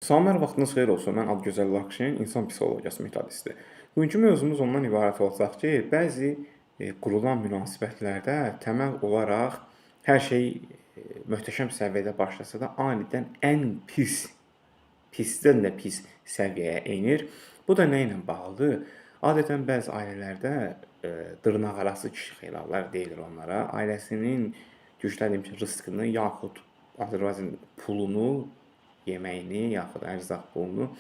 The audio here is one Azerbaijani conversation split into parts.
Salam, hər vaxtınız xeyir olsun. Mən Adıgözəl Lakşin, insan psixologiyası metodisti. Bugünkü mövzumuz ondan ibarət olacaq ki, bəzi qurulan münasibətlərdə təməl olaraq hər şey möhtəşəm səviyyədə başlasa da anidən ən pis, pisdən də pis səviyyəyə enir. Bu da nə ilə bağlıdır? Adətən bəzi ailələrdə dırnaqarası kişi xeylallar deyilir onlara. Ailəsinin güclədiyim ki, rızqını yaxud Azərbaycan pulunu, yeməyini, yaxud ərzaq pulunu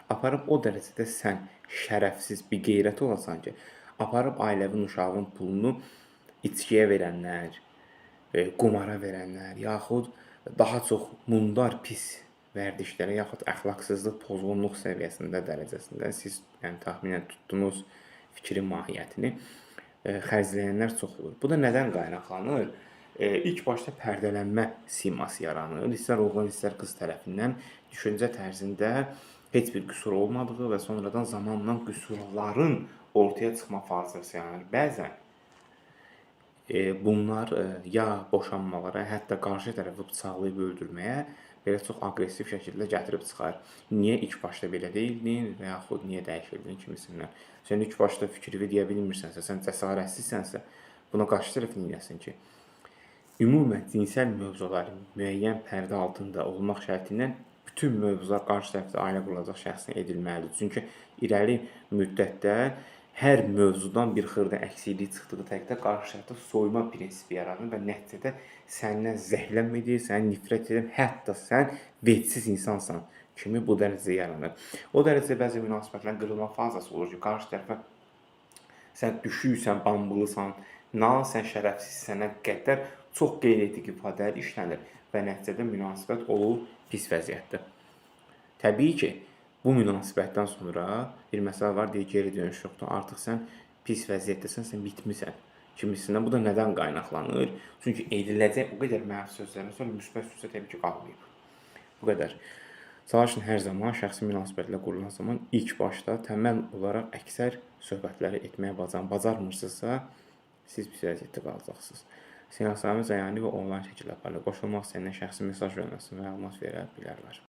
aparıb o dərəcədə sən şərəfsiz, bir qeyrəti olasan ki, aparıb ailəvin uşağın pulunu içkiyə verənlər, qumara verənlər, yaxud daha çox mundar pis vərdişlərə, yaxud əxlaqsızlıq, pozğunluq səviyyəsində dərəcəsində siz yəni təxminən tutdunuz fikrin mahiyyətini xərcləyənlər çox olur. Bu da nədən qaynaqlanır? İlk başda pərdələnmə siması yaranır. İstər oğlan, istər qız tərəfindən düşüncə tərzində heç bir qüsur olmadığı və sonradan zamanla qüsurların ortaya çıxma fazası yaranır. Bəzən bunlar ya boşanmalara, hətta qarşı tərəfi bıçaqlayıb öldürməyə belə çox aqressiv şəkildə gətirib çıxar. Niyə ilk başda belə deyildin və yaxud niyə dəyişildin kimisindən? Sən ilk başda fikrini deyə bilmirsənsə, sən cəsarətsizsənsə, buna qarşı tərəf nə eləsin ki? Ümumən cinsəl mövzular müəyyən pərdə altında olmaq şərti ilə bütün mövzular qarşı tərəfdə ailə qurulacaq şəxsin edilməlidir. Çünki irəli müddətdə hər mövzudan bir xırda əksiklik çıxdığı təqdirdə qarşı tərəfdə soyuma prinsipi yaranır və nəticədə səndən zəhləm edir, səni nifrət edir, hətta sən vecsiz insansan kimi bu dərəcədə yaranır. O dərəcədə bəzi münasibətlərin qırılma fazası olur ki, qarşı tərəfə sən düşürsən, bambılısan, na sən şərəfsizsənə qədər çox qeyri-etik ifadələr işlənir və nəticədə münasibət olur pis vəziyyətdə. Təbii ki, bu münasibətdən sonra bir məsələ var, deyir, geri dönüş yoxdur. Artıq sən pis vəziyyətdəsən, sən bitmisən kimisindən. Bu da nədən qaynaqlanır? Çünki ediləcək o qədər mənfi sözlərdən sonra müsbət sözə təbii ki, qalmayıb. Bu qədər. Çalışın hər zaman şəxsi münasibətlər qurulan zaman ilk başda təməl olaraq əksər söhbətləri etməyə bacarın. Bacarmırsınızsa, siz pis vəziyyətdə qalacaqsınız. Seanslarımız əyani və onlayn şəkildə aparılır. Qoşulmaq istəyənlər şəxsi mesaj yönəlsin, məlumat verə bilərlər.